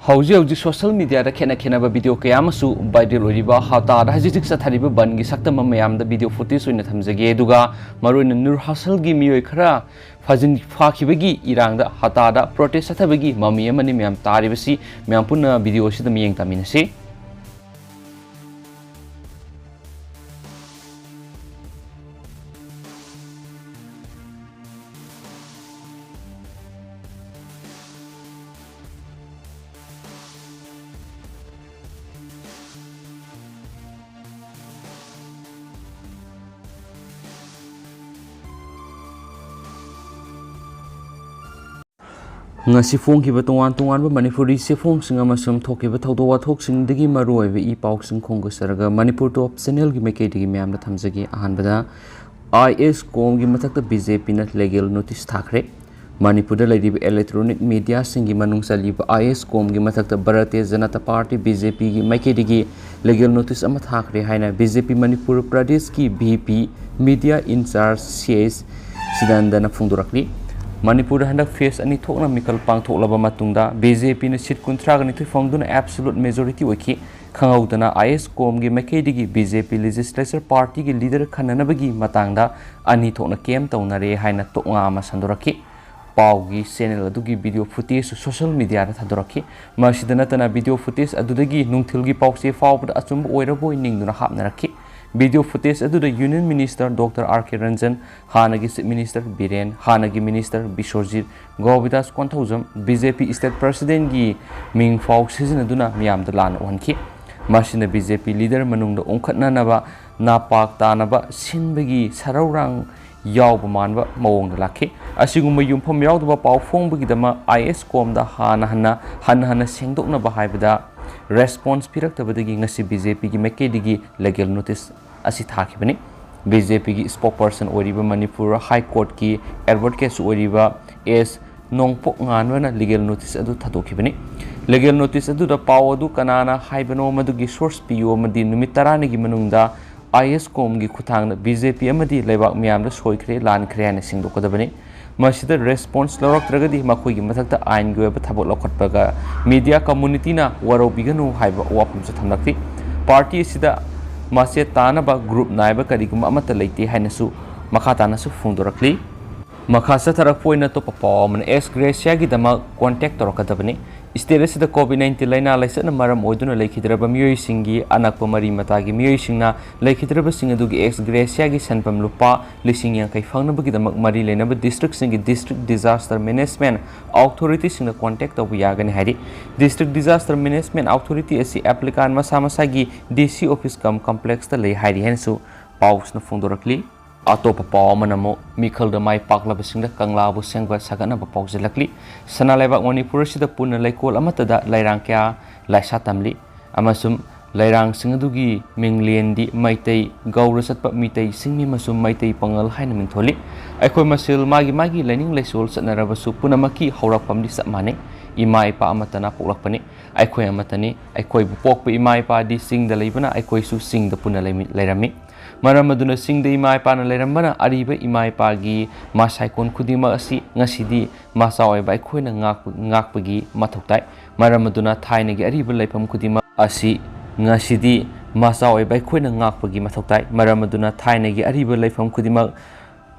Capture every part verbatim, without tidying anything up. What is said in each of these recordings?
ꯍꯧꯖꯤꯛ ꯍꯧꯖꯤꯛ ꯁꯣꯁꯤꯌꯦꯜ ꯃꯤꯗꯤꯌꯥꯗ ꯈꯦꯠꯅ ꯈꯦꯠꯅꯕ ꯚꯤꯗꯤꯑꯣ ꯀꯌꯥ ꯑꯃꯁꯨ ꯚꯥꯏꯔꯦꯜ ꯑꯣꯏꯔꯤꯕ ꯍꯇꯥꯗ ꯍꯧꯖꯤꯛ ꯍꯧꯖꯤꯛ ꯆꯠꯊꯔꯤꯕ ꯕꯟꯒꯤ ꯁꯛꯇꯝ ꯑꯃ ꯃꯌꯥꯝꯗ ꯚꯤꯗꯤꯑꯣ ꯐꯨꯇꯦꯖ ꯑꯣꯏꯅ ꯊꯝꯖꯒꯦ꯫ ꯑꯗꯨꯒ ꯃꯔꯨꯑꯣꯏꯅ ꯅꯨꯔ ꯍꯥꯁꯜꯒꯤ ꯃꯤꯑꯣꯏ ꯈꯔ ꯐꯥꯖꯤꯟ ꯐꯥꯈꯤꯕꯒꯤ ꯏꯔꯥꯡꯗ ꯍꯇꯥꯗ ꯄ꯭ꯔꯣꯇꯦꯁ ꯆꯠꯊꯕꯒꯤ ꯃꯃꯤ ꯑꯃꯅꯤ ꯃꯌꯥꯝ ꯇꯥꯔꯤꯕꯁꯤ꯫ ꯃꯌꯥꯝ ꯄꯨꯟꯅ ꯚꯤꯗꯤꯑꯣ ꯑꯁꯤꯗ ꯃꯤꯠꯌꯦꯡ ꯇꯥꯃꯤꯟꯅꯁꯤ꯫ ꯉꯁꯤ ꯐꯣꯡꯈꯤꯕ ꯇꯣꯉꯥꯟ ꯇꯣꯉꯥꯟꯕ ꯃꯅꯤꯄꯨꯔꯤ ꯆꯦꯐꯣꯡꯁꯤꯡ ꯑꯃꯁꯨꯡ ꯊꯣꯛꯈꯤꯕ ꯊꯧꯗꯣꯛ ꯋꯥꯊꯣꯛꯁꯤꯡꯗꯒꯤ ꯃꯔꯨꯑꯣꯏꯕ ꯏ ꯄꯥꯎꯁꯤꯡ ꯈꯣꯝꯒꯠꯆꯔꯒ ꯃꯅꯤꯄꯨꯔ ꯇꯣꯞ ꯆꯦꯅꯦꯜꯒꯤ ꯃꯥꯏꯀꯩꯗꯒꯤ ꯃꯌꯥꯝꯗ ꯊꯝꯖꯒꯦ꯫ ꯑꯍꯥꯟꯕꯗ, ꯑꯥꯏ ꯑꯦꯁ ꯀꯣꯝꯒꯤ ꯃꯊꯛꯇ ꯕꯤ ꯖꯦ ꯄꯤꯅ ꯂꯤꯒꯦꯜ ꯅꯣꯇꯤꯁ ꯊꯥꯈ꯭ꯔꯦ꯫ ꯃꯅꯤꯄꯨꯔꯗ ꯂꯩꯔꯤꯕ ꯏꯂꯦꯛꯇ꯭ꯔꯣꯅꯤꯛ ꯃꯤꯗꯤꯌꯥꯁꯤꯡꯒꯤ ꯃꯅꯨꯡ ꯆꯜꯂꯤꯕ ꯑꯥꯏ ꯑꯦꯁ ꯀꯣꯝꯒꯤ ꯃꯊꯛꯇ Bharatiya Janata party, B J ꯄꯤꯒꯤ ꯃꯥꯏꯀꯩꯗꯒꯤ ꯂꯤꯒꯦꯜ ꯅꯣꯇꯤꯁ ꯑꯃ ꯊꯥꯈ꯭ꯔꯦ ꯍꯥꯏꯅ ꯕꯤ ꯖꯦ ꯄꯤ ꯃꯅꯤꯄꯨꯔ ꯄ꯭ꯔꯗꯦꯁꯀꯤ V P media in-charge C S ꯁꯤꯗꯟꯗꯅ ꯐꯣꯡꯗꯣꯔꯛꯂꯤ꯫ ꯃꯅꯤꯄꯨꯔꯗ ꯍꯟꯗꯛ ꯐꯦꯁ ꯑꯅꯤ ꯊꯣꯛꯅ ꯃꯤꯈꯜ ꯄꯥꯡꯊꯣꯛꯂꯕ ꯃꯇꯨꯡꯗ ꯕꯤ ꯖꯦ ꯄꯤꯅ ꯁꯤꯠ ꯀꯨꯟꯊ꯭ꯔꯥꯒ ꯅꯤꯊꯣꯏ ꯐꯪꯗꯨꯅ ꯑꯦꯕꯁꯣꯂꯨꯠ ꯃꯦꯖꯣꯔꯤꯇꯤ ꯑꯣꯏꯈꯤ꯫ ꯈꯪꯍꯧꯗꯅ ꯑꯥꯏ ꯑꯦꯁ ꯀꯣꯝꯒꯤ ꯃꯥꯏꯀꯩꯗꯒꯤ ꯕꯤ ꯖꯦ ꯄꯤ ꯂꯦꯖꯤꯁꯂꯦꯆꯔ ꯄꯥꯔꯇꯤꯒꯤ ꯂꯤꯗꯔ ꯈꯟꯅꯅꯕꯒꯤ ꯃꯇꯥꯡꯗ ꯑꯅꯤ ꯊꯣꯛꯅ ꯀꯦꯝ ꯇꯧꯅꯔꯦ ꯍꯥꯏꯅ ꯇꯣꯛꯉꯥ ꯑꯃ ꯁꯟꯗꯣꯔꯛꯈꯤ꯫ ꯄꯥꯎꯒꯤ ꯆꯦꯅꯦꯜ ꯑꯗꯨꯒꯤ ꯚꯤꯗꯤꯑꯣ ꯐꯨꯇꯦꯖꯁꯨ ꯁꯣꯁꯤꯌꯦꯜ ꯃꯤꯗꯤꯌꯥꯗ ꯊꯥꯗꯣꯔꯛꯈꯤ꯫ ꯃꯁꯤꯗ ꯅꯠꯇꯅ ꯚꯤꯗꯤꯑꯣ ꯐꯨꯇꯦꯖ ꯑꯗꯨꯗꯒꯤ ꯅꯨꯡꯊꯤꯜꯒꯤ ꯄꯥꯎꯆꯦ ꯐꯥꯎꯕꯗ ꯑꯆꯨꯝꯕ ꯑꯣꯏꯔꯕꯣꯏ ꯅꯤꯡꯗꯨꯅ ꯍꯥꯞꯅꯔꯛꯈꯤ꯫ ꯚꯤꯗꯤꯑꯣ ꯐꯨꯇꯦꯖ ꯑꯗꯨꯗ ꯌꯨꯅꯤꯌꯟ ꯃꯤꯅꯤꯁꯇꯔ ꯗꯣꯛꯇꯔ ꯑꯥꯔ ꯀꯦ ꯔꯟꯖꯟ, ꯍꯥꯟꯅꯒꯤ ꯆꯤꯐ ꯃꯤꯅꯤꯁꯇꯔ ꯕꯤꯔꯦꯟ, ꯍꯥꯟꯅꯒꯤ minister Biswajit, ꯒꯣꯕꯤꯗꯥꯁ Konthoujam, B J ꯄꯤ ꯁ꯭ꯇꯦꯠ ꯄ꯭ꯔꯁꯤꯗꯦꯟꯒꯤ ꯃꯤꯡꯐꯥꯎ ꯁꯤꯖꯤꯟꯅꯗꯨꯅ ꯃꯤꯌꯥꯝꯗ ꯂꯥꯟꯅ ꯎꯍꯟꯈꯤ꯫ ꯃꯁꯤꯅ ꯕꯤ ꯖꯦ ꯄꯤ ꯂꯤꯗꯔ ꯃꯅꯨꯡꯗ ꯎꯪꯈꯠꯅꯅꯕ, ꯅꯥꯄꯥꯛ ꯇꯥꯅꯕ ꯁꯤꯟꯕꯒꯤ ꯁꯔꯧꯔꯥꯡ ꯌꯥꯎꯕ ꯃꯥꯟꯕ ꯃꯑꯣꯡꯗ ꯂꯥꯛꯈꯤ꯫ ꯑꯁꯤꯒꯨꯝꯕ ꯌꯨꯝꯐꯝ ꯌꯥꯎꯗꯕ ꯄꯥꯎ ꯐꯣꯡꯕꯒꯤꯗꯃꯛ ꯑꯥꯏ ꯑꯦꯁ ꯀꯣꯝꯗ ꯍꯥꯟꯅ ꯍꯟꯅ, ꯍꯟꯅ ꯍꯟꯅ ꯁꯦꯡꯗꯣꯛꯅꯕ ꯍꯥꯏꯕꯗ ꯔꯦꯁꯄꯣꯟꯁ ꯄꯤꯔꯛꯇꯕꯗꯒꯤ ꯉꯁꯤ ꯕꯤ ꯖꯦ ꯄꯤꯒꯤ ꯃꯥꯏꯀꯩꯗꯒꯤ ꯂꯤꯒꯦꯜ ꯅꯣꯇꯤꯁ ꯑꯁꯤ ꯊꯥꯈꯤꯕꯅꯤ꯫ ꯕꯤ ꯖꯦ ꯄꯤꯒꯤ ꯁ꯭ꯄꯣꯛꯄꯔꯁꯟ ꯑꯣꯏꯔꯤꯕ ꯃꯅꯤꯄꯨꯔ ꯍꯥꯏ ꯀꯣꯔꯠꯀꯤ ꯑꯦꯗꯚꯣꯀꯦꯠꯁꯨ ꯑꯣꯏꯔꯤꯕ ꯑꯦꯁ ꯅꯣꯡꯄꯣꯛ ꯉꯥꯟꯕꯅ ꯂꯤꯒꯦꯜ ꯅꯣꯇꯤꯁ ꯑꯗꯨ ꯊꯥꯗꯣꯛꯈꯤꯕꯅꯤ꯫ ꯂꯤꯒꯦꯜ ꯅꯣꯇꯤꯁ ꯑꯗꯨꯗ ꯄꯥꯎ ꯑꯗꯨ ꯀꯅꯥꯅ ꯍꯥꯏꯕꯅꯣ, ꯃꯗꯨꯒꯤ ꯁꯣꯔꯁ ꯄꯤꯌꯨ ꯑꯃꯗꯤ ꯅꯨꯃꯤꯠ ꯇꯔꯥꯅꯤꯒꯤ ꯃꯅꯨꯡꯗ ꯑꯥꯏ ꯑꯦꯁ ꯀꯣꯝꯒꯤ ꯈꯨꯠꯊꯥꯡꯗ ꯕꯤ ꯖꯦ ꯄꯤ ꯑꯃꯗꯤ ꯂꯩꯕꯥꯛ ꯃꯤꯌꯥꯝꯗ ꯁꯣꯏꯈ꯭ꯔꯦ, ꯂꯥꯟꯈ꯭ꯔꯦ ꯍꯥꯏꯅ ꯁꯦꯡꯗꯣꯛꯀꯗꯕꯅꯤ꯫ ꯃꯁꯤꯗ response ꯂꯧꯔꯛꯇ꯭ꯔꯒꯗꯤ ꯃꯈꯣꯏꯒꯤ ꯃꯊꯛꯇ ꯑꯥꯏꯟꯒꯤ ꯑꯣꯏꯕ ꯊꯕꯛ ꯂꯧꯈꯠꯄꯒ media communityꯅ ꯋꯥꯔꯧꯕꯤꯒꯅꯨ ꯍꯥꯏꯕ ꯋꯥꯐꯝꯁꯨ ꯊꯝꯂꯛꯈꯤ꯫ Party ꯑꯁꯤꯗ ꯃꯆꯦꯠ ꯇꯥꯅꯕ group ꯅꯥꯏꯕ ꯀꯔꯤꯒꯨꯝꯕ ꯑꯃꯠꯇ ꯂꯩꯇꯦ ꯍꯥꯏꯅꯁꯨ ꯃꯈꯥ ꯇꯥꯅꯁꯨ ꯐꯣꯡꯗꯣꯔꯛꯂꯤ꯫ ꯃꯈꯥ ꯆꯠꯊꯔꯛꯄ ꯑꯣꯏꯅ ꯑꯇꯣꯞꯄ ꯄꯥꯎ ꯑꯃꯅ, ex gratia ꯒꯤꯗꯃꯛ contact ꯇꯧꯔꯛꯀꯗꯕꯅꯤ꯫ State ꯑꯁꯤꯗ COVID nineteen ꯂꯥꯏꯅꯥ ꯂꯥꯏꯆꯠꯅ ꯃꯔꯝ ꯑꯣꯏꯗꯨꯅ ꯂꯩꯈꯤꯗ꯭ꯔꯕ ꯃꯤꯑꯣꯏꯁꯤꯡꯒꯤ ꯑꯅꯛꯄ ꯃꯔꯤ ꯃꯇꯥꯒꯤ ꯃꯤꯑꯣꯏꯁꯤꯡꯅ ꯂꯩꯈꯤꯗ꯭ꯔꯕꯁꯤꯡ ꯑꯗꯨꯒꯤ ex gratia ꯒꯤ ꯁꯦꯟꯐꯝ ꯂꯨꯄꯥ ꯂꯤꯁꯤꯡ ꯌꯥꯡꯈꯩ ꯐꯪꯅꯕꯒꯤꯗꯃꯛ ꯃꯔꯤ ꯂꯩꯅꯕ district ꯁꯤꯡꯒꯤ District Disaster Management Authority ꯁꯤꯡꯗ contact ꯇꯧꯕ ꯌꯥꯒꯅꯤ ꯍꯥꯏꯔꯤ꯫ District Disaster Management Authority ꯑꯁꯤ applicant ꯃꯁꯥ ꯃꯁꯥꯒꯤ DC office cum complex ꯇ ꯂꯩ ꯍꯥꯏꯔꯤ ꯍꯥꯏꯅꯁꯨ ꯄꯥꯎꯁꯤꯅ ꯐꯣꯡꯗꯣꯔꯛꯂꯤ꯫ ꯑꯇꯣꯞꯄ ꯄꯥꯎ ꯑꯃꯅ ꯑꯃꯨꯛ ꯃꯤꯈꯜꯗ ꯃꯥꯏ ꯄꯥꯛꯂꯕꯁꯤꯡꯗ ꯀꯪꯂꯥꯕꯨ ꯁꯦꯝꯒꯠ ꯁꯥꯒꯠꯅꯕ ꯄꯥꯎꯖꯦꯜꯂꯛꯂꯤ꯫ ꯁꯅꯥ ꯂꯩꯕꯥꯛ ꯃꯅꯤꯄꯨꯔ ꯑꯁꯤꯗ ꯄꯨꯟꯅ ꯂꯩꯀꯣꯜ ꯑꯃꯠꯇꯗ ꯂꯩꯔꯥꯡ ꯀꯌꯥ ꯂꯥꯏꯁꯥ ꯇꯝꯂꯤ ꯑꯃꯁꯨꯡ ꯂꯩꯔꯥꯡꯁꯤꯡ ꯑꯗꯨꯒꯤ ꯃꯤꯡꯂꯦꯟꯗꯤ ꯃꯩꯇꯩ, ꯒꯧꯔ ꯆꯠꯄ ꯃꯤꯇꯩ, ꯆꯤꯡꯃꯤ ꯑꯃꯁꯨꯡ ꯃꯩꯇꯩ ꯄꯥꯉꯜ ꯍꯥꯏꯅ ꯃꯤꯡꯊꯣꯜꯂꯤ꯫ ꯑꯩꯈꯣꯏ ꯃꯁꯦꯜ ꯃꯥꯒꯤ ꯃꯥꯒꯤ ꯂꯥꯏꯅꯤꯡ ꯂꯥꯏꯁꯣꯜ ꯆꯠꯅꯔꯕꯁꯨ ꯄꯨꯝꯅꯃꯛꯀꯤ ꯍꯧꯔꯛꯐꯝꯗꯤ ꯆꯞ ꯃꯥꯟꯅꯩ꯫ ꯏꯃꯥ ꯏꯄꯥ ꯑꯃꯠꯇꯅ ꯄꯣꯛꯂꯛꯄꯅꯤ꯫ ꯑꯩꯈꯣꯏ ꯑꯃꯠꯇꯅꯤ꯫ ꯑꯩꯈꯣꯏꯕꯨ ꯄꯣꯛꯄ ꯏꯃꯥ ꯏꯄꯥꯗꯤ ꯆꯤꯡꯗ ꯂꯩꯕꯅ ꯑꯩꯈꯣꯏꯁꯨ ꯆꯤꯡꯗ ꯄꯨꯟꯅ ꯂꯩꯃꯤ-, ꯂꯩꯔꯝꯃꯤ꯫ ꯃꯔꯝ ꯑꯗꯨꯅ ꯆꯤꯡꯗ ꯏꯃꯥ ꯏꯄꯥꯅ ꯂꯩꯔꯝꯕꯅ ꯑꯔꯤꯕ ꯏꯃꯥ ꯏꯄꯥꯒꯤ ꯃꯁꯥꯏꯀꯣꯟ ꯈꯨꯗꯤꯡꯃꯛ ꯑꯁꯤ ꯉꯁꯤꯗꯤ ꯃꯆꯥ ꯑꯣꯏꯕ ꯑꯩꯈꯣꯏꯅ ꯉꯥꯛꯄ-, ꯉꯥꯛꯄꯒꯤ ꯃꯊꯧ ꯇꯥꯏ꯫ ꯃꯔꯝ ꯑꯗꯨꯅ ꯊꯥꯏꯅꯒꯤ ꯑꯔꯤꯕ ꯂꯩꯐꯝ ꯈꯨꯗꯤꯡꯃꯛ ꯑꯁꯤ ꯉꯁꯤꯗꯤ ꯃꯆꯥ ꯑꯣꯏꯕ ꯑꯩꯈꯣꯏꯅ ꯉꯥꯛꯄꯒꯤ ꯃꯊꯧ ꯇꯥꯏ꯫ ꯃꯔꯝ ꯑꯗꯨꯅ ꯊꯥꯏꯅꯒꯤ ꯑꯔꯤꯕ ꯂꯩꯐꯝ ꯈꯨꯗꯤꯡꯃꯛ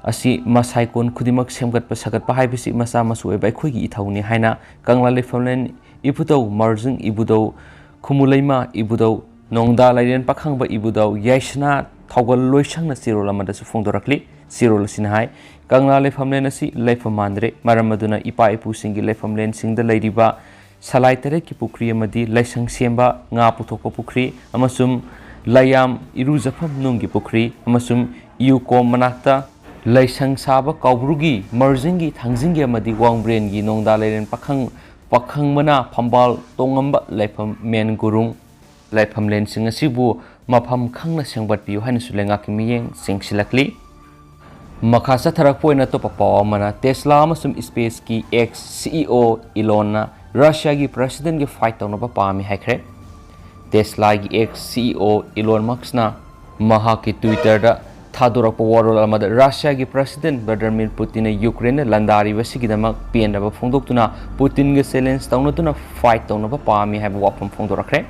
ꯑꯁꯤ ꯃꯁꯥꯏꯀꯣꯟ ꯈꯨꯗꯤꯡꯃꯛ ꯁꯦꯝꯒꯠꯄ ꯁꯥꯒꯠꯄ ꯍꯥꯏꯕꯁꯤ ꯃꯆꯥ ꯃꯁꯨ ꯑꯣꯏꯕ ꯑꯩꯈꯣꯏꯒꯤ ꯏꯊꯧꯅꯤ ꯍꯥꯏꯅ ꯀꯪꯂꯥ ꯂꯩꯐꯝꯂꯦꯟ ꯏꯕꯨꯙꯧ ꯃꯔꯖꯤꯡ ꯏꯕꯨꯙꯧ ꯈꯨꯃꯨꯂꯩꯃ ꯏꯕꯨꯙꯧ ꯅꯣꯡꯗꯥ ꯂꯥꯏꯔꯦꯟ ꯄꯥꯈꯪꯕ ꯏꯕꯨꯙꯧ ꯌꯥꯏꯁꯅꯥ ꯊꯧꯒꯜ ꯂꯣꯏꯁꯪꯅ ꯆꯦꯔꯣꯜ ꯑꯃꯗꯁꯨ ꯐꯣꯡꯗꯣꯔꯛꯂꯤ꯫ ꯆꯦꯔꯣꯜ ꯑꯁꯤꯅ ꯍꯥꯏ, ꯀꯪꯂꯥ ꯂꯩꯐꯝꯂꯦꯟ ꯑꯁꯤ ꯂꯩꯐꯝ ꯃꯥꯟꯗ꯭ꯔꯦ꯫ ꯃꯔꯝ ꯑꯗꯨꯅ ꯏꯄꯥ ꯏꯄꯨꯁꯤꯡꯒꯤ ꯂꯩꯐꯝꯂꯦꯟꯁꯤꯡꯗ ꯂꯩꯔꯤꯕ ꯁꯂꯥꯏ ꯇꯔꯦꯠꯀꯤ ꯄꯨꯈ꯭ꯔꯤ ꯑꯃꯗꯤ ꯂꯥꯏꯁꯪ ꯁꯦꯝꯕ, ꯉꯥ ꯄꯨꯊꯣꯛꯄ ꯄꯨꯈ꯭ꯔꯤ ꯑꯃꯁꯨꯡ ꯂꯥꯏꯌꯥꯝ ꯏꯔꯨꯖꯐꯝ ꯅꯨꯡꯒꯤ ꯄꯨꯈ꯭ꯔꯤ ꯑꯃꯁꯨꯡ ꯏꯌꯨꯀꯣꯝ ꯃꯅꯥꯛꯇ ꯂꯥꯏꯁꯪ ꯁꯥꯕ ꯀꯥꯎꯕ꯭ꯔꯨꯒꯤ ꯃꯔꯖꯤꯡꯒꯤ ꯊꯥꯡꯖꯤꯡꯒꯤ ꯑꯃꯗꯤ ꯋꯥꯡꯕ꯭ꯔꯦꯟꯒꯤ ꯅꯣꯡꯗꯥ ꯂꯥꯏꯔꯦꯟ ꯄꯥꯈꯪ, ꯄꯥꯈꯪꯕꯅ ꯐꯝꯕꯥꯜ ꯇꯣꯡꯉꯝꯕ ꯂꯥꯏꯐꯝ ꯃꯦꯟ ꯒꯨꯔꯨꯡ ꯂꯥꯏꯐꯝꯂꯦꯟꯁꯤꯡ ꯑꯁꯤꯕꯨ ꯃꯐꯝ ꯈꯪꯅ ꯁꯦꯝꯒꯠꯄꯤꯌꯨ ꯍꯥꯏꯅꯁꯨ ꯂꯩꯉꯥꯛꯀꯤ ꯃꯤꯠꯌꯦꯡ ꯆꯦꯡꯁꯤꯜꯂꯛꯂꯤ꯫ ꯃꯈꯥ ꯆꯠꯊꯔꯛꯄ ꯑꯣꯏꯅ ꯑꯇꯣꯞꯄ ꯄꯥꯎ ꯑꯃꯅ, Tesla ꯑꯃꯁꯨꯡ SpaceX ꯀꯤ ex CEO Elon ꯅ Russia ꯒꯤ President ꯒꯤ fight ꯇꯧꯅꯕ ꯄꯥꯝꯃꯤ ꯍꯥꯏꯈ꯭ꯔꯦ꯫ Tesla ꯒꯤ ex CEO Elon Musk ꯅ ꯃꯍꯥꯛꯀꯤ Twitter ꯗ ꯊꯥꯗꯣꯔꯛꯄ ꯋꯥꯔꯣꯜ ꯑꯃꯗ ꯔꯁꯤꯌꯥꯒꯤ ꯄ꯭ꯔꯁꯤꯗꯦꯟ ꯚ꯭ꯂꯥꯗꯤꯃꯤꯔ ꯄꯨꯇꯤꯟꯅ ꯌꯨꯀ꯭ꯔꯦꯟꯗ ꯂꯥꯟꯗꯥꯔꯤꯕꯁꯤꯒꯤꯗꯃꯛ ꯄꯦꯟꯗꯕ ꯐꯣꯡꯗꯣꯛꯇꯨꯅ ꯄꯨꯇꯤꯟꯒ ꯆꯦꯂꯦꯟꯖ ꯇꯧꯅꯗꯨꯅ ꯐꯥꯏꯠ ꯇꯧꯅꯕ ꯄꯥꯝꯃꯤ ꯍꯥꯏꯕ ꯋꯥꯐꯝ ꯐꯣꯡꯗꯣꯔꯛꯈ꯭ꯔꯦ꯫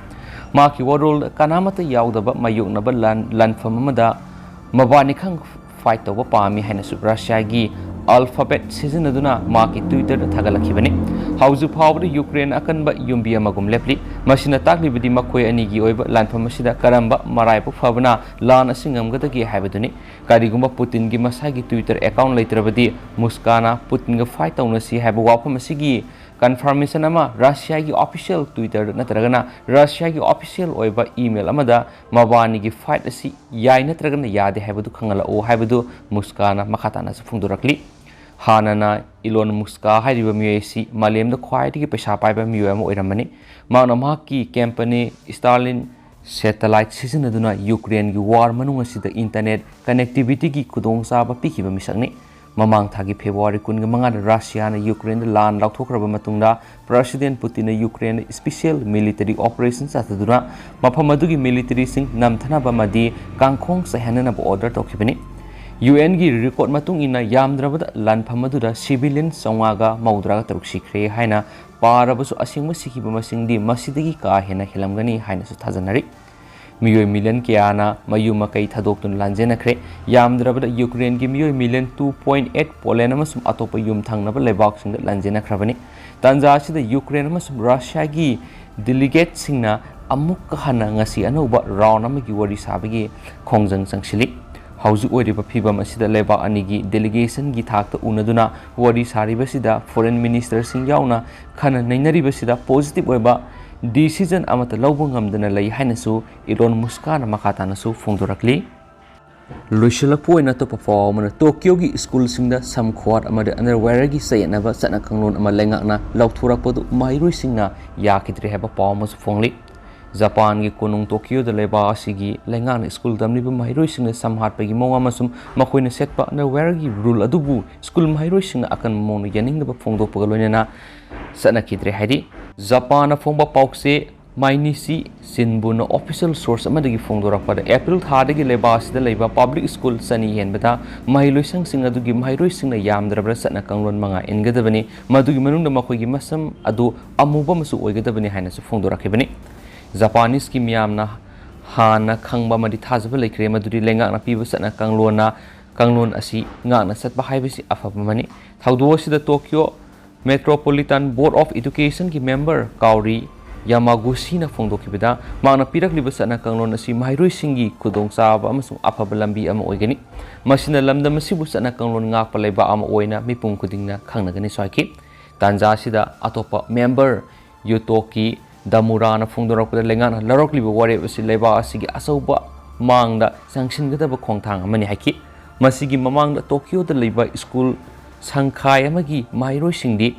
ꯃꯍꯥꯛꯀꯤ ꯋꯥꯔꯣꯜꯗ ꯀꯅꯥꯃꯠꯇ ꯌꯥꯎꯗꯕ ꯃꯥꯌꯣꯛꯅꯕ ꯂꯥꯟ-, ꯂꯥꯟꯐꯝ ꯑꯃꯗ ꯃꯕꯥꯅꯤꯈꯪ ꯐꯥꯏꯠ ꯇꯧꯕ ꯄꯥꯝꯃꯤ ꯍꯥꯏꯅꯁꯨ ꯔꯁꯤꯌꯥꯒꯤ ꯑꯜꯐꯥꯕꯦꯠ ꯁꯤꯖꯤꯟꯅꯗꯨꯅ ꯃꯍꯥꯛꯀꯤ ꯇ꯭ꯋꯤꯇꯔꯗ ꯊꯥꯒꯠꯂꯛꯈꯤꯕꯅꯤ꯫ ꯍꯧꯖꯤꯛ ꯐꯥꯎꯕꯗ ꯌꯨꯀ꯭ꯔꯦꯟ ꯑꯀꯟꯕ ꯌꯨꯝꯕꯤ ꯑꯃꯒꯨꯝ ꯂꯦꯞꯂꯤ꯫ ꯃꯁꯤꯅ ꯇꯥꯛꯂꯤꯕꯗꯤ ꯃꯈꯣꯏ ꯑꯅꯤꯒꯤ ꯑꯣꯏꯕ ꯂꯥꯟꯐꯝ ꯑꯁꯤꯗ ꯀꯔꯝꯕ ꯃꯔꯥꯏꯕꯛ ꯐꯕꯅ ꯂꯥꯟ ꯑꯁꯤ ꯉꯝꯒꯗꯒꯦ ꯍꯥꯏꯕꯗꯨꯅꯤ꯫ ꯀꯔꯤꯒꯨꯝꯕ ꯄꯨꯇꯤꯟꯒꯤ ꯃꯁꯥꯒꯤ ꯇ꯭ꯋꯤꯇꯔ ꯑꯦꯀꯥꯎꯟ ꯂꯩꯇ꯭ꯔꯕꯗꯤ ꯃꯨꯁꯀꯥꯅ ꯄꯨꯇꯤꯟꯒ ꯐꯥꯏꯠ ꯇꯧꯅꯁꯤ ꯍꯥꯏꯕ ꯋꯥꯐꯝ ꯑꯁꯤꯒꯤ ꯀꯟꯐꯥꯔꯃꯦꯁꯟ ꯑꯃ ꯔꯁꯤꯌꯥꯒꯤ ꯑꯣꯐꯤꯁꯤꯌꯦꯜ ꯇ꯭ꯋꯤꯇꯔꯗ ꯅꯠꯇ꯭ꯔꯒꯅ ꯔꯁꯤꯌꯥꯒꯤ ꯑꯣꯐꯤꯁꯤꯌꯦꯜ ꯑꯣꯏꯕ ꯏꯃꯦꯜ ꯑꯃꯗ ꯃꯕꯥꯅꯤꯒꯤ ꯐꯥꯏꯠ ꯑꯁꯤ ꯌꯥꯏ ꯅꯠꯇ꯭ꯔꯒꯅ ꯌꯥꯗꯦ ꯍꯥꯏꯕꯗꯨ ꯈꯪꯍꯜꯂꯛꯎ ꯍꯥꯏꯕꯗꯨ ꯃꯨꯁꯀꯥꯅ ꯃꯈꯥ ꯇꯥꯅꯁꯨ ꯐꯣꯡꯗꯣꯔꯛꯂꯤ꯫ ꯍꯥꯟꯅꯅ ꯏꯂꯣꯟ ꯃꯨꯁꯀꯥ ꯍꯥꯏꯔꯤꯕ ꯃꯤꯑꯣꯏ ꯑꯁꯤ ꯃꯥꯂꯦꯝꯗ ꯈ꯭ꯋꯥꯏꯗꯒꯤ ꯄꯩꯁꯥ ꯄꯥꯏꯕ ꯃꯤꯑꯣꯏ ꯑꯃ ꯑꯣꯏꯔꯝꯕꯅꯤ꯫ ꯃꯍꯥꯛꯅ ꯃꯍꯥꯛꯀꯤ ꯀꯝꯄꯅꯤ ꯁ꯭ꯇꯥꯔꯂꯤꯟ ꯁꯦꯇꯦꯂꯥꯏꯠ ꯁꯤꯖꯤꯟꯅꯗꯨꯅ ꯌꯨꯀ꯭ꯔꯦꯟꯒꯤ ꯋꯥꯔ ꯃꯅꯨꯡ ꯑꯁꯤꯗ ꯏꯟꯇꯔꯅꯦꯠ ꯀꯅꯦꯛꯇꯤꯚꯤꯇꯤꯒꯤ ꯈꯨꯗꯣꯡꯆꯥꯕ ꯄꯤꯈꯤꯕ ꯃꯤꯁꯛꯅꯤ꯫ ꯃꯃꯥꯡ ꯊꯥꯒꯤ ꯐꯦꯕ꯭ꯔꯨꯋꯥꯔꯤ ꯀꯨꯟꯒ ꯃꯉꯥꯗ ꯔꯁꯤꯌꯥꯅ ꯌꯨꯀ꯭ꯔꯦꯟꯗ ꯂꯥꯟ ꯂꯥꯎꯊꯣꯛꯈ꯭ꯔꯕ ꯃꯇꯨꯡꯗ, ꯄ꯭ꯔꯁꯤꯗꯦꯟ ꯄꯨꯇꯤꯟꯅ ꯌꯨꯀ꯭ꯔꯦꯟꯗ ꯁ꯭ꯄꯤꯁꯤꯌꯦꯜ ꯃꯤꯂꯤꯇꯔꯤ ꯑꯣꯄꯔꯦꯁꯟ ꯆꯠꯊꯗꯨꯅ ꯃꯐꯝ ꯑꯗꯨꯒꯤ ꯃꯤꯂꯤꯇꯔꯤꯁꯤꯡ ꯅꯝꯊꯅꯕ ꯑꯃꯗꯤ ꯀꯥꯡꯈꯣꯡ ꯆꯥꯏꯍꯟꯅꯅꯕ ꯑꯣꯔꯗꯔ ꯇꯧꯈꯤꯕꯅꯤ꯫ ꯌꯨ ꯑꯦꯟꯒꯤ ꯔꯤꯀꯣꯔꯗ ꯃꯇꯨꯡ ꯏꯟꯅ, ꯌꯥꯝꯗ꯭ꯔꯕꯗ ꯂꯥꯟꯐꯝ ꯑꯗꯨꯗ ꯁꯤꯚꯤꯂꯤꯌꯟ ꯆꯥꯝꯃꯉꯥꯒ ꯃꯧꯗ꯭ꯔꯥꯒ ꯇꯔꯨꯛ ꯁꯤꯈ꯭ꯔꯦ ꯍꯥꯏꯅ ꯄꯥꯔꯕꯁꯨ, ꯑꯁꯦꯡꯕ ꯁꯤꯈꯤꯕ ꯃꯁꯤꯡꯗꯤ ꯃꯁꯤꯗꯒꯤ ꯀꯥ ꯍꯦꯟꯅ ꯍꯦꯜꯂꯝꯒꯅꯤ ꯍꯥꯏꯅꯁꯨ ꯊꯥꯖꯅꯔꯤ꯫ ꯃꯤꯑꯣꯏ ꯃꯤꯂꯤꯌꯟ ꯀꯌꯥꯅ ꯃꯌꯨꯝ ꯃꯀꯩ ꯊꯥꯗꯣꯛꯇꯨꯅ ꯂꯥꯟꯖꯦꯟꯅꯈ꯭ꯔꯦ꯫ ꯌꯥꯝꯗ꯭ꯔꯕꯗ ꯌꯨꯀ꯭ꯔꯦꯟꯒꯤ ꯃꯤꯑꯣꯏ million two point eight Poland ꯑꯃꯁꯨꯡ ꯑꯇꯣꯞꯄ ꯌꯨꯝ ꯊꯪꯅꯕ ꯂꯩꯕꯥꯛꯁꯤꯡꯗ ꯂꯥꯟꯖꯦꯟꯅꯈ꯭ꯔꯕꯅꯤ꯫ ꯇꯥꯟꯖꯥ ꯑꯁꯤꯗ ꯌꯨꯀ꯭ꯔꯦꯟ ꯑꯃꯁꯨꯡ ꯔꯁꯤꯌꯥꯒꯤ ꯗꯦꯂꯤꯒꯦꯠꯁꯤꯡꯅ ꯑꯃꯨꯛꯀ ꯍꯟꯅ ꯉꯁꯤ ꯑꯅꯧꯕ ꯔꯥꯎꯟ ꯑꯃꯒꯤ ꯋꯥꯔꯤ ꯁꯥꯕꯒꯤ ꯈꯣꯡꯖꯪ ꯆꯪꯁꯤꯜꯂꯤ꯫ ꯍꯧꯖꯤꯛ ꯑꯣꯏꯔꯤꯕ ꯐꯤꯕꯝ ꯑꯁꯤꯗ ꯂꯩꯕꯥꯛ ꯑꯅꯤꯒꯤ ꯗꯦꯂꯤꯒꯦꯁꯟꯒꯤ ꯊꯥꯛꯇ ꯎꯅꯗꯨꯅ ꯋꯥꯔꯤ ꯁꯥꯔꯤꯕꯁꯤꯗ ꯐꯣꯔꯦꯟ ꯃꯤꯅꯤꯁꯇꯔꯁꯤꯡ ꯌꯥꯎꯅ ꯈꯟꯅ ꯅꯩꯅꯔꯤꯕꯁꯤꯗ ꯄꯣꯖꯤꯇꯤꯚ ꯑꯣꯏꯕ ꯗꯤꯁꯤꯖꯟ ꯑꯃꯠꯇ ꯂꯧꯕ ꯉꯝꯗꯅ ꯂꯩ ꯍꯥꯏꯅꯁꯨ ꯏꯂꯣꯟ ꯃꯨꯁꯀꯥꯅ ꯃꯈꯥ ꯇꯥꯅꯁꯨ ꯐꯣꯡꯗꯣꯔꯛꯂꯤ꯫ ꯂꯣꯏꯁꯤꯜꯂꯛꯄ ꯑꯣꯏꯅ ꯑꯇꯣꯞꯄ ꯄꯥꯎ ꯑꯃꯅ, ꯇꯣꯀꯤꯌꯣꯒꯤ ꯁ꯭ꯀꯨꯜꯁꯤꯡꯗ ꯁꯝ ꯈ꯭ꯋꯥꯠ ꯑꯃꯗꯤ ꯑꯟꯗꯔꯋꯦꯌꯔꯒꯤ ꯆꯌꯦꯠꯅꯕ ꯆꯠꯅ ꯀꯥꯡꯂꯣꯟ ꯑꯃ ꯂꯩꯉꯥꯛꯅ ꯂꯧꯊꯣꯔꯛꯄꯗꯨ ꯃꯍꯩꯔꯣꯏꯁꯤꯡꯅ ꯌꯥꯈꯤꯗ꯭ꯔꯦ ꯍꯥꯏꯕ ꯄꯥꯎ ꯑꯃꯁꯨ ꯐꯣꯡꯂꯤ꯫ ꯖꯄꯥꯟꯒꯤ ꯀꯣꯅꯨꯡ ꯇꯣꯀꯤꯌꯣꯗ ꯂꯩꯕꯥꯛ ꯑꯁꯤꯒꯤ ꯂꯩꯉꯥꯛꯅ ꯁ꯭ꯀꯨꯜ ꯇꯝꯂꯤꯕ ꯃꯍꯩꯔꯣꯏꯁꯤꯡꯅ ꯁꯝ ꯍꯥꯠꯄꯒꯤ ꯃꯑꯣꯡ ꯑꯃꯁꯨꯡ ꯃꯈꯣꯏꯅ ꯁꯦꯠꯄ ꯑꯟꯗꯔꯋꯦꯌꯔꯒꯤ ꯔꯨꯜ ꯑꯗꯨꯕꯨ ꯁ꯭ꯀꯨꯜ ꯃꯍꯩꯔꯣꯏꯁꯤꯡꯅ ꯑꯀꯟꯕ ꯃꯑꯣꯡꯗ ꯌꯥꯅꯤꯡꯗꯕ ꯐꯣꯡꯗꯣꯛꯄꯒ ꯂꯣꯏꯅꯅ ꯆꯠꯅꯈꯤꯗ꯭ꯔꯦ ꯍꯥꯏꯔꯤ꯫ ꯖꯄꯥꯟꯅ ꯐꯣꯡꯕ ꯄꯥꯎꯆꯦ ꯃꯥꯏꯅꯤꯁꯤ ꯁꯤꯟꯕꯨꯅ official source ꯑꯃꯗꯒꯤ ꯐꯣꯡꯗꯣꯔꯛꯄꯗ, ꯑꯦꯄ꯭ꯔꯤꯜ ꯊꯥꯗꯒꯤ ꯂꯩꯕꯥꯛ ꯑꯁꯤꯗ ꯂꯩꯕ public school ꯆꯅꯤ ꯍꯦꯟꯕꯗ ꯃꯍꯩꯂꯣꯏꯁꯪꯁꯤꯡ ꯑꯗꯨꯒꯤ ꯃꯍꯩꯔꯣꯏꯁꯤꯡꯅ ꯌꯥꯝꯗ꯭ꯔꯕꯗ ꯆꯠꯅ ꯀꯥꯡꯂꯣꯟ ꯃꯉꯥ ꯏꯟꯒꯗꯕꯅꯤ꯫ ꯃꯗꯨꯒꯤ ꯃꯅꯨꯡꯗ ꯃꯈꯣꯏꯒꯤ ꯃꯁꯝ ꯑꯗꯨ ꯑꯃꯨꯕ ꯃꯆꯨ ꯑꯣꯏꯒꯗꯕꯅꯤ ꯍꯥꯏꯅꯁꯨ ꯐꯣꯡꯗꯣꯔꯛꯈꯤꯕꯅꯤ꯫ ꯖꯄꯥꯅꯤꯁꯀꯤ ꯃꯤꯌꯥꯝꯅ ꯍꯥꯟꯅ ꯈꯪꯕ ꯑꯃꯗꯤ ꯊꯥꯖꯕ ꯂꯩꯈ꯭ꯔꯦ, ꯃꯗꯨꯗꯤ ꯂꯩꯉꯥꯛꯅ ꯄꯤꯕ ꯆꯠꯅ ꯀꯥꯡꯂꯣꯟꯅ, ꯀꯥꯡꯂꯣꯟ ꯑꯁꯤ ꯉꯥꯛꯅ ꯆꯠꯄ ꯍꯥꯏꯕꯁꯤ ꯑꯐꯕ ꯑꯃꯅꯤ꯫ ꯊꯧꯗꯣꯛ ꯑꯁꯤꯗ Tokyo Metropolitan Board of Educationꯒꯤ member ꯀꯥꯎꯔꯤ ꯌꯥꯃꯥꯒꯨꯁꯤꯅ ꯐꯣꯡꯗꯣꯛꯈꯤꯕꯗ, ꯃꯍꯥꯛꯅ ꯄꯤꯔꯛꯂꯤꯕ ꯆꯠꯅ ꯀꯥꯡꯂꯣꯟ ꯑꯁꯤ ꯃꯍꯩꯔꯣꯏꯁꯤꯡꯒꯤ ꯈꯨꯗꯣꯡꯆꯥꯕ ꯑꯃꯁꯨꯡ ꯑꯐꯕ ꯂꯝꯕꯤ ꯑꯃ ꯑꯣꯏꯒꯅꯤ꯫ ꯃꯁꯤꯅ ꯂꯝꯗꯝ ꯑꯁꯤꯕꯨ ꯆꯠꯅ ꯀꯥꯡꯂꯣꯟ ꯉꯥꯛꯄ ꯂꯩꯕꯥꯛ ꯑꯃ ꯑꯣꯏꯅ ꯃꯤꯄꯨꯝ ꯈꯨꯗꯤꯡꯅ ꯈꯪꯅꯒꯅꯤꯁꯨ ꯍꯥꯏꯈꯤ꯫ ꯇꯥꯟꯖꯥ ꯑꯁꯤꯗ ꯑꯇꯣꯞꯄ member ꯌꯣꯇꯣꯀꯤ ꯗꯃꯨꯔꯥꯅ ꯐꯣꯡꯗꯣꯔꯛꯄꯗ, ꯂꯩꯉꯥꯛꯅ ꯂꯧꯔꯛꯂꯤꯕ ꯋꯥꯔꯦꯞ ꯑꯁꯤ ꯂꯩꯕꯥꯛ ꯑꯁꯤꯒꯤ ꯑꯆꯧꯕ ꯃꯥꯡꯗ ꯆꯪꯁꯤꯟꯒꯗꯕ ꯈꯣꯡꯊꯥꯡ ꯑꯃꯅꯤ ꯍꯥꯏꯈꯤ꯫ ꯃꯁꯤꯒꯤ ꯃꯃꯥꯡꯗ ꯇꯣꯀꯤꯌꯣꯗ ꯂꯩꯕ ꯁ꯭ꯀꯨꯜ ꯁꯪꯈꯥꯏ ꯑꯃꯒꯤ ꯃꯍꯩꯔꯣꯏꯁꯤꯡꯗꯤ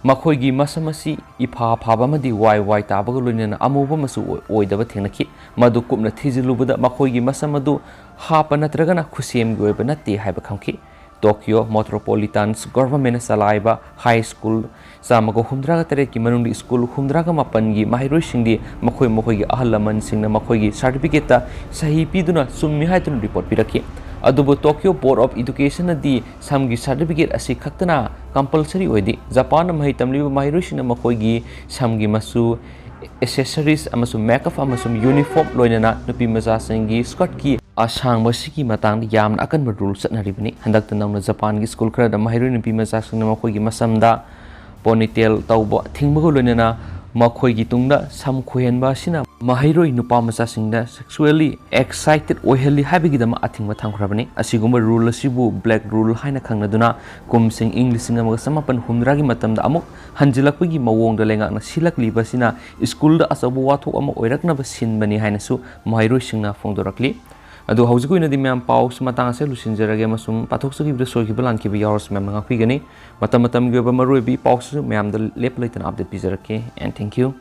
ꯃꯈꯣꯏꯒꯤ ꯃꯁꯝ ꯑꯁꯤ ꯏꯐꯥ ꯐꯥꯕ ꯑꯃꯗꯤ ꯋꯥꯏ ꯋꯥꯏ ꯇꯥꯕꯒ ꯂꯣꯏꯅꯅ ꯑꯃꯨꯕ ꯃꯆꯨ ꯑꯣꯏ-, ꯑꯣꯏꯗꯕ ꯊꯦꯡꯅꯈꯤ꯫ ꯃꯗꯨ ꯀꯨꯞꯅ ꯊꯤꯖꯤꯜꯂꯨꯕꯗ ꯃꯈꯣꯏꯒꯤ ꯃꯁꯝ ꯑꯗꯨ ꯍꯥꯞꯄ ꯅꯠꯇ꯭ꯔꯒꯅ ꯈꯨꯠꯁꯦꯝꯒꯤ ꯑꯣꯏꯕ ꯅꯠꯇꯦ ꯍꯥꯏꯕ ꯈꯪꯈꯤ꯫ ꯇꯣꯀꯤꯌꯣ Metropolitan Governmentꯅ ꯆꯂꯥꯏꯕ high school ꯆꯥꯝꯃꯒ ꯍꯨꯝꯗ꯭ꯔꯥꯒ ꯇꯔꯦꯠꯀꯤ ꯃꯅꯨꯡꯗ ꯁ꯭ꯀꯨꯜ ꯍꯨꯝꯗ꯭ꯔꯥꯒ ꯃꯥꯄꯟꯒꯤ ꯃꯍꯩꯔꯣꯏꯁꯤꯡꯗꯤ ꯃꯈꯣꯏ ꯃꯈꯣꯏꯒꯤ ꯑꯍꯜ ꯂꯃꯟꯁꯤꯡꯅ ꯃꯈꯣꯏꯒꯤ certificateꯇ ꯁꯍꯤ ꯄꯤꯗꯨꯅ ꯆꯨꯝꯃꯤ ꯍꯥꯏꯗꯨꯅ report ꯄꯤꯔꯛꯈꯤ꯫ ꯑꯗꯨꯕꯨ Tokyo Board of Educationꯅꯗꯤ ꯁꯝꯒꯤ certificate ꯑꯁꯤ ꯈꯛꯇꯅ compulsory ꯑꯣꯏꯗꯦ꯫ ꯖꯄꯥꯟꯗ ꯃꯍꯩ ꯇꯝꯂꯤꯕ ꯃꯍꯩꯔꯣꯏꯁꯤꯡꯅ ꯃꯈꯣꯏꯒꯤ ꯁꯝꯒꯤ ꯃꯆꯨ, accessories ꯑꯃꯁꯨꯡ makeup ꯑꯃꯁꯨꯡ uniform, ꯂꯣꯏꯅꯅ ꯅꯨꯄꯤ ꯃꯆꯥꯁꯤꯡꯒꯤ skirtꯀꯤ ꯑꯁꯥꯡꯕ ꯑꯁꯤꯒꯤ ꯃꯇꯥꯡꯗ ꯌꯥꯝꯅ ꯑꯀꯟꯕ rule ꯆꯠꯅꯔꯤꯕꯅꯤ꯫ ꯍꯟꯗꯛꯇ ꯅꯧꯅ ꯖꯄꯥꯟꯒꯤ ꯁ꯭ꯀꯨꯜ ꯈꯔꯗ ꯃꯍꯩꯔꯣꯏ ꯅꯨꯄꯤ ꯃꯆꯥꯁꯤꯡꯅ ꯃꯈꯣꯏꯒꯤ ꯃꯁꯝꯗ ponytail ꯇꯧꯕ ꯊꯤꯡꯕꯒ ꯂꯣꯏꯅꯅ ꯃꯈꯣꯏꯒꯤ ꯇꯨꯡꯗ ꯁꯝ ꯈꯣꯏꯍꯟꯕ ꯑꯁꯤꯅ ꯃꯍꯩꯔꯣꯏ ꯅꯨꯄꯥ ꯃꯆꯥꯁꯤꯡꯗ sexually excited ꯑꯣꯏꯍꯜꯂꯤ ꯍꯥꯏꯕꯒꯤꯗꯃꯛ ꯑꯊꯤꯡꯕ ꯊꯝꯈ꯭ꯔꯕꯅꯤ꯫ ꯑꯁꯤꯒꯨꯝꯕ rule ꯑꯁꯤꯕꯨ Black Rule ꯍꯥꯏꯅ ꯈꯪꯅꯗꯨꯅ ꯀꯨꯝꯁꯤꯡ ꯏꯪ ꯂꯤꯁꯤꯡ ꯑꯃꯒ ꯆꯃꯥꯄꯟ ꯍꯨꯝꯗ꯭ꯔꯥꯒꯤ ꯃꯇꯝꯗ ꯑꯃꯨꯛ ꯍꯟꯖꯤꯜꯂꯛꯄꯒꯤ ꯃꯑꯣꯡꯗ ꯂꯩꯉꯥꯛꯅ ꯁꯤꯜꯂꯛꯂꯤꯕ ꯑꯁꯤꯅ ꯁ꯭ꯀꯨꯜꯗ ꯑꯆꯧꯕ ꯋꯥꯊꯣꯛ ꯑꯃ ꯑꯣꯏꯔꯛꯅꯕ ꯁꯤꯟꯕꯅꯤ ꯍꯥꯏꯅꯁꯨ ꯃꯍꯩꯔꯣꯏꯁꯤꯡꯅ ꯐꯣꯡꯗꯣꯔꯛꯂꯤ꯫ ꯑꯗꯨ ꯍꯧꯖꯤꯛꯀꯤ ꯑꯣꯏꯅꯗꯤ ꯃꯌꯥꯝ ꯄꯥꯎꯁꯤ ꯃꯇꯥꯡ ꯑꯁꯤꯗ ꯂꯣꯏꯁꯤꯟꯖꯔꯒꯦ, ꯑꯃꯁꯨꯡ ꯄꯥꯊꯣꯛꯆꯈꯤꯕꯗ ꯁꯣꯏꯈꯤꯕ ꯂꯥꯟꯈꯤꯕ ꯌꯥꯎꯔꯁꯨ ꯃꯌꯥꯝꯅ ꯉꯥꯛꯄꯤꯒꯅꯤ꯫ ꯃꯇꯝ ꯃꯇꯝꯒꯤ ꯑꯣꯏꯕ ꯃꯔꯨꯑꯣꯏꯕ ꯄꯥꯎꯁꯤꯁꯨ ꯃꯌꯥꯝꯗ ꯂꯦꯞꯄ ꯂꯩꯇꯅ update ꯄꯤꯖꯔꯛꯀꯦ꯫ And thank you.